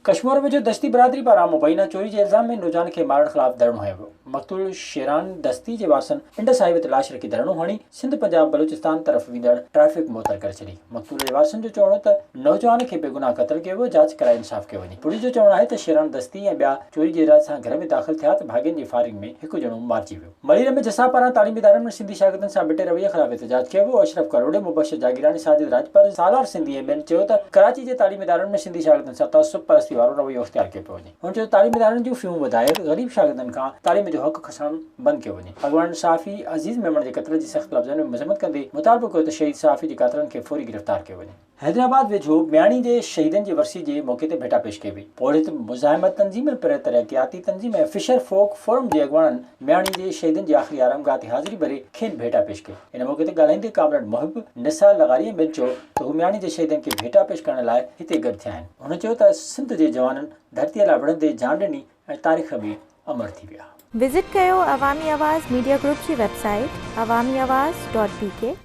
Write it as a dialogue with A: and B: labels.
A: ڪشمور ويجهو دشتي برادري پاران مبينا چوري جي الزام ۾ نوجوان کي مارڻ خلاف ڌرڻو هنيو ويو. مقتول شيران دستي جي وارثن انڊس هاء وي تي لاش رکي ڌرڻو هڻي سنڌ پنجاب بلوچستان طرف ويندڙ ٽريفڪ معطل ڪري ڇڏي. مقتول جي وارثن جو چوڻ هو ته نوجوان کي بيگناهه قتل ڪيو ويو، جاچ ڪرائي انصاف ڪيو وڃي. پوليس جو چوڻ آهي ته شيران دستي ۽ ٻيا چوري جي ارادي سان گهر ۾ داخل ٿيا ته ڀاڳين جي فائرنگ ۾ هڪ ڄڻو مارجي ويو. ملير ۾ جساف پاران تعليمي ادارن ۾ سنڌي شاگردن سان ٻٽي رويي خلاف احتجاج ڪيو ويو، اشرف ڪروڙي، مبشر جاگيراڻي، ساجد راڄپر، سالار سنڌي ۽ ٻين چيو ته ڪراچي جي تعليمي ادارن ۾ سنڌي شاگردن سان تعصب پرستي وارو رويو اختيار ڪيو پيو وڃي. هن چيو ته تعليمي ادارن جون فيون وڌائي غريب شاگردن کان تعليم جو حق کسڻ بند ڪيو وڃي. اڳواڻن صحافي عزيز ميمڻ جي قتل جي سخت لفظن ۾ مذمت ڪندي مطالبو ڪيو ته شهيد صحافي جي قاتلن کي فوري گرفتار ڪيو وڃي. حيدرآباد ويجهو مياڻي جي شهيدن جي ورسي جي موقعي تي ڀيٽا پيش ڪئي وئي. پورهيت مزاحمت تنظيم ۽ پريت ترقياتي تنظيم ۽ فشر فوڪ فورم جي اڳواڻن مياڻي جي شهيدن جي آخري آرامگاهه تي حاضري ڀري کين ڀيٽا پيش ڪئي. ان موقعي تي ڳالهائيندي ڪامريڊ محب نثار لغاري ۽ ٻين چيو ته هو مياڻي جي شهيدن کي ڀيٽا پيش ڪرڻ لاء هتي گڏ ٿيا آهن. هن چيو ته سنڌ جي جوانن ڌرتيء لاء وڙهندي جان ڏني ۽ تاريخ ۾ امر ٿي ويا.
B: وزٽ ڪيو عوامي آواز ميڊيا گروپ جي website Awami Awaz dot P K.